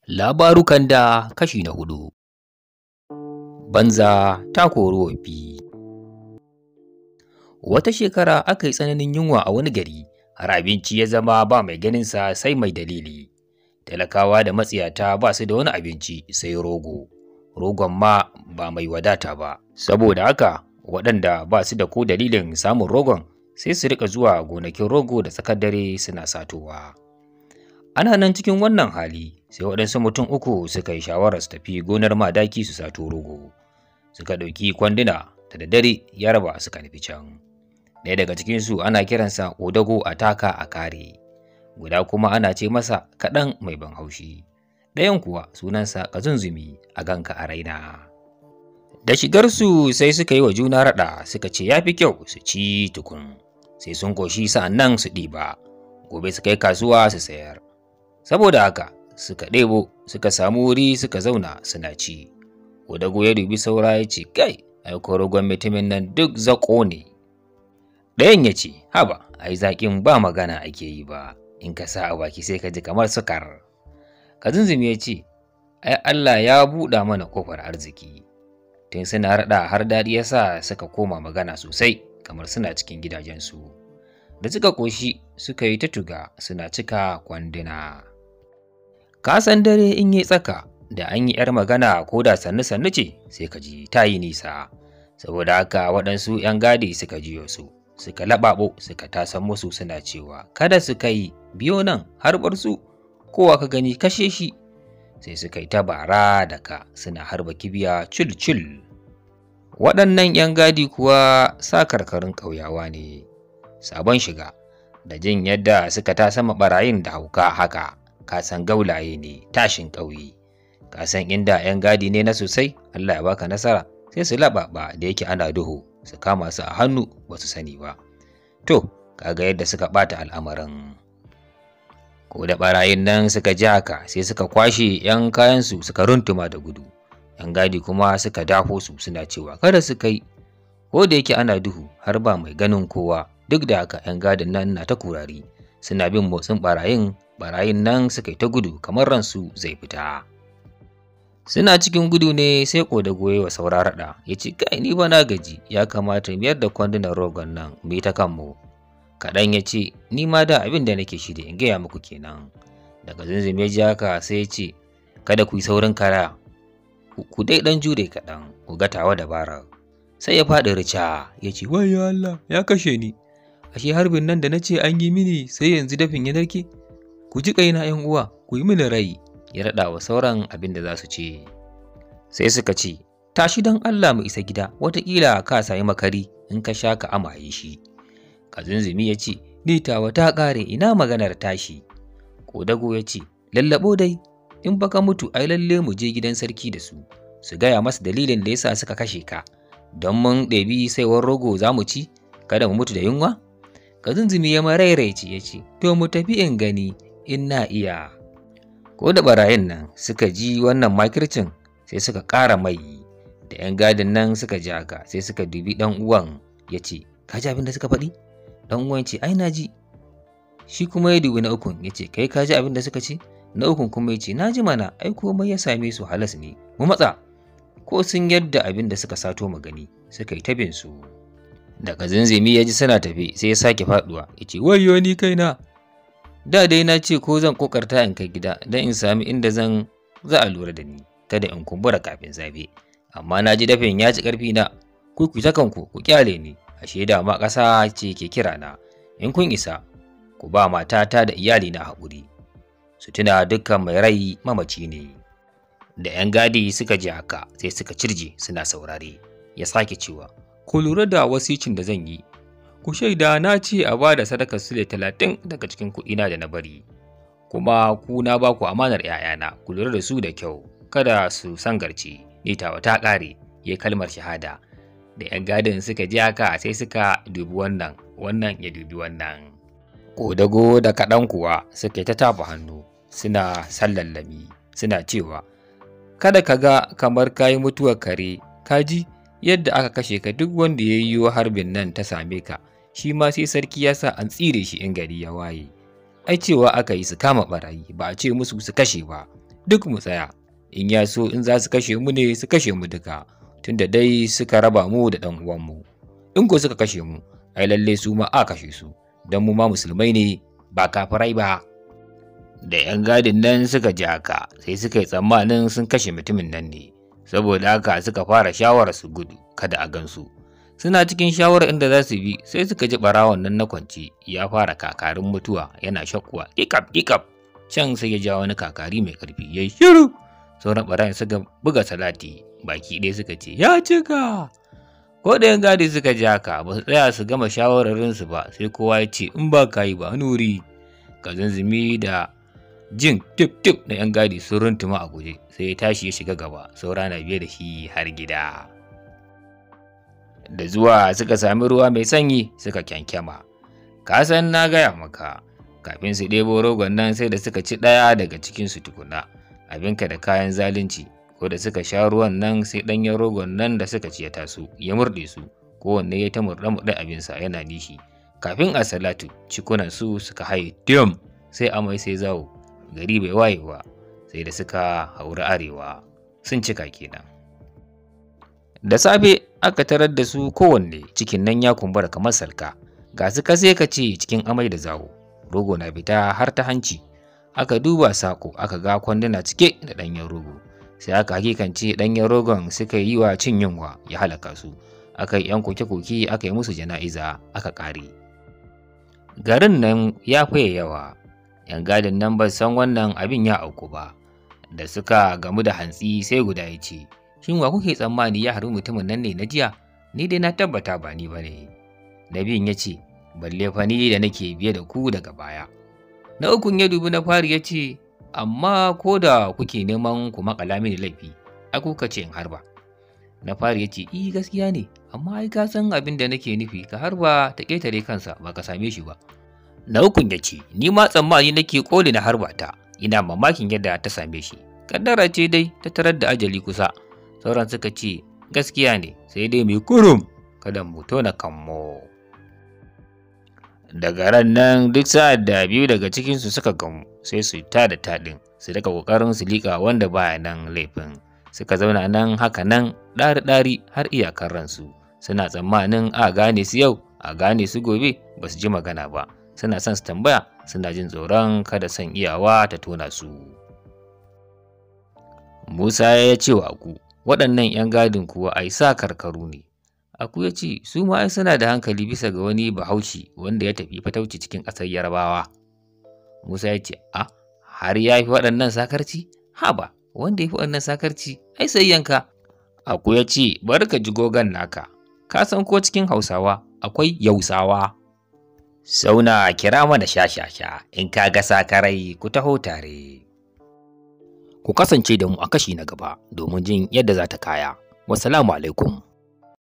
Labarukan da kashi na hudu. Banza ta kori wofi. Wata shekara aka yi tsananin yunwa a wani gari, har abinci ya zama ba mai ganinsa sai mai dalili. Talakawa da matsiyata ba su da wani abinci sai rogo, rogon ma ba mai wadata ba. Saboda haka waɗanda ba su da ko dalilin samun rogon sai su riƙa zuwa gonakin rogo da tsakar dare suna satowa. Ana nan cikin wannan hali sai waɗansu mutum uku suka yi shawarar su tafi gonar madaki su sato rogo. Suka ɗauki kwanduna da daddare ya raba suka nufi can. Ɗaya daga cikinsu ana kiransa Odago a taka a kare, guda kuma ana ce masa kaɗan mai ban haushi. Ɗayan kuwa sunansa Kazunzumi a ganka a raina. Da shigarsu sai suka yi wa juna raɗa suka ce ya fi kyau su ci tukun, sai sun koshi sa'an nan su ɗiba, gobe su kai kasuwa su sayar. Saboda haka suka ɗebo suka samu wuri suka zauna suna ci. Odago ya dubi saura ya ce, kai, ai rogon mutumin nan duk zaƙo ne. Ɗayan ya ce, haba, ai zaƙin ba magana ake yi ba, in ka sa a baki sai ka ji kamar sukar. Kazunzumi ya ce, ai Allah ya buɗa mana ƙofar arziki. Tun suna raɗa har daɗi ya sa suka koma magana sosai kamar suna cikin gidajensu. Da suka ƙoshi suka yi ta tuga suna cika kwanduna. Ka san dare in yi tsaka da an yi ‘yar magana ko da sannu-sannu ce sai ka ji ta yi nisa. Saboda haka waɗansu ‘yan gadi suka jiyo su, suka laɓaɓo suka tasan musu suna cewa kada su kai biyo nan harbar su kowa ka gani kashe shi. Sai suka yi ta bara da ka suna harba kibiya cil-cil. Waɗannan ‘yan gadi kuwa sa karkarin ƙauyawa ne, sabon shiga, da jin yadda suka tasama ɓarayin da hauka haka, ka san gaulaye ne tashin ƙauye. Ka san inda 'yan gadi ne na sosai, Allah ya baka nasara, sai su laɓaɓa da yake ana duhu, su kama su a hannu ba su sani ba. To, kaga yadda suka ɓata al'amarin. Ko da ɓarayin nan suka ji haka sai suka kwashe 'yan kayansu suka runtuma da gudu. 'Yan gadi kuma suka dafo su suna cewa kada su kai. Ko da yake ana duhu har ba mai ganin kowa, duk da haka 'yan gadin nan na ta kurari, suna bin motsin ɓarayin, ɓarayin nan suka yi ta gudu kamar ransu zai fita. Suna cikin gudu ne sai Ƙodago ya wa saura raɗa ya ce kai ni ba na gaji ya kamata mu yar da kwandunan rogon nan mu yi ta kanmu. Kaɗan ya ce ni ma da abin da nake shiri in gaya muku kenan. Daga zunzumi ya ji haka sai ya ce kada ku yi saurin kara ku dai ɗan jure kaɗan ku ga tawa dabarar. Sai ya faɗi rica ya ce wayyo Allah ya kashe ni ashe harbin nan da na ce an yi mini sai yanzu dafin ya narke ku ji kaina 'yan uwa ku yi mini rai. Ya raɗa wa sauran abin da za su ce. Sai suka ce, tashi don Allah mu isa gida, wataƙila ka sami makari in ka sha ka amaye shi. Kazunzumi ya ce, ni tawa ta ƙare ina maganar tashi. Ƙodago ya ce, lallaɓo dai, in ba ka mutu ai lalle mu je gidan sarki da su, su gaya masa dalilin da yasa suka kashe ka, don mun ɗebi saiwar rogo za mu ci, kada mu mutu da yunwa? Kazunzumi ya marairaice ya ce, to mu tafi in gani, in na iya. Ko da ɓarayin nan suka ji wannan makircin sai suka ƙara mai da 'yan gadin nan suka ji haka sai suka dubi ɗan uwan ya ce ka ji abin da suka faɗi? Ɗan uwan ce ai na ji. Shi kuma ya dubi na ukun ya ce kai ka ji abin da suka ce? Na ukun kuma ya ce na ji mana ai komai ya same su halas ne mu matsa ko sun yadda abin da suka sato mu gani suka yi ta bin su. Daga zinzimi ya ji suna tafe sai ya sake faɗuwa ya ce wayyo ni kaina. Da dai na ce ko zan kokarta in kai gida don in sami inda zan za a lura da ni kada in kumbura kafin safe amma na ji dafin ya ci ƙarfi na ku ku ta kanku ku kyale ni ashe da ma ƙasa ce ke kira na in kun isa ku ba matata da iyali na haƙuri su tuna dukkan mai rai mamaci ne. Da 'yan gadi suka ji haka sai suka cirje suna saurare ya sake cewa ku lura da wasicin da zan yi ku shaida na ce a ba da sadakar sule 30 daga cikin kuɗina da na bari kuma ku na ba ku amanar ‘ya'yana ku lura da su da kyau kada su sangarce ni tawa ta ƙare ya kalmar shahada. Da ‘yan gadin suka ji haka sai suka dubi wannan wannan ya dubi wannan. Ƙodago da kaɗan kuwa suka yi ta tafa hannu suna sallallami suna cewa kada ka ga kamar ka yi mutuwar kare ka ji yadda aka kashe ka duk wanda ya yiwo harbin nan ta same ka shi ma sai sarki ya sa an tsire shi in gari ya waye. Ai cewa aka yi su kama ɓarayi ba a ce musu su kashe ba. Duk mu tsaya, in ya so in za su kashe mu ne su kashe mu duka, tunda dai suka raba mu da ɗan uwanmu. In ko suka kashe mu, ai lalle su ma a kashe su, don mu ma musulmai ne ba kafirai ba. Da 'yan gadin nan suka ji haka, sai suka yi tsammanin sun kashe mutumin nan ne, saboda haka suka fara shawarar su gudu kada a gansu. Suna cikin shawarar inda za su bi, sai suka ji ɓarawon nan na kwance ya fara kakarin mutuwa yana shakkuwa kikap kikap. Can sai ya ja wani kakari mai ƙarfi ya yi shiru. Sauran ɓarayin suka buga salati baki ɗaya suka ce ya cika. Ko da 'yan gadi suka ji haka ba su tsaya su gama shawararinsu ba, sai kowa ya ce in ba ka yi ba nuri. Kazanzumi da jin tip tip na 'yan gadi sun runtuma a guje, sai ya tashi ya shiga gaba, saura na biye da shi har gida. Da zuwa suka sami ruwa mai sanyi suka kyankyama. Ka san na gaya maka, kafin su ɗebo rogon nan sai da suka ci ɗaya daga cikinsu tukuna, abinka da kayan zalunci. Ko da suka sha ruwan nan sai ɗanyen rogon nan da suka ci ya taso ya murɗe su, kowanne ya ta murɗe-murɗe abinsa yana nishi. Kafin a salatu cikunan su suka haye diyam, sai amai sai zawo, gari bai waye ba sai da suka hauri arewa, sun cika kenan. Da safe aka tarar da su kowanne cikin nan ya kumbura kamar salka, ga su kase ka ce cikin amai da zawo, rogo na fita har ta hanci. Aka duba sako aka ga kwanduna cike da ɗanyen rogo, sai aka hakikance ɗanyen rogon suka yi wa cin yunwa ya halaka su. Aka yi ‘yan koke-koke, aka yi musu jana'iza, aka ƙare. Garin nan ya faye yawa, ‘yan gadin nan ba san wannan abin ya auku ba. Da suka gamu da hantsi sai guda ya ce, shin wa kuke tsammani ya harbi mutumin nan ne na jiya? Ni dai na tabbata ba ni ba ne. Na biyun ya ce, balle fa ni da nake biye da ku daga baya. Na ukun ya dubi na fari ya ce, amma ko da kuke neman ku maƙala mini laifi, ai kuka ce in harba. Na fari ya ce, i gaskiya ne, amma ai ka san abin da nake nufi, ka harba ta ƙetare kansa ba ka same shi ba. Na ukun ya ce, ni ma tsammani nake ƙoli na harba ta, ina mamakin yadda ta same shi. Kaddara ce dai ta tarar da ajali kusa. Sauran suka ce, gaskiya ne, sai dai mai kurum, kada mu tona kanmu. Daga ran nan duk sa'ad da biyu daga cikinsu suka gamu, sai su ta da taɗin, su daga ƙoƙarin su liƙa wanda baya nan laifin. Suka zauna nan haka nan ɗari-ɗari har iyakar ransu. Suna tsammanin a gane su yau, a gane su gobe, ba su ji magana ba. Suna son su tambaya, suna jin tsoron kada son iyawa ta tona su. Musa ya ce wa Aku, waɗannan 'yan gadin kuwa ai sa karkaru ne. Aku ya ce, su ma ai suna da hankali bisa ga wani Bahaushe wanda ya tafi fatauci cikin ƙasar Yarbawa. Musa ya ce, a, har ya fi waɗannan sakarci? Haba, wanda ya fi waɗannan sakarci, ai sai yanka. Aku ya ce, bari ka ji gogon naka, ka san ko cikin Hausawa akwai Yausawa. Sauna kira mana shashasha, in ka ga sakarai ku taho tare. Ku kasance da mu a kashi na gaba domin jin yadda za ta kaya. Wassalamu alaikum.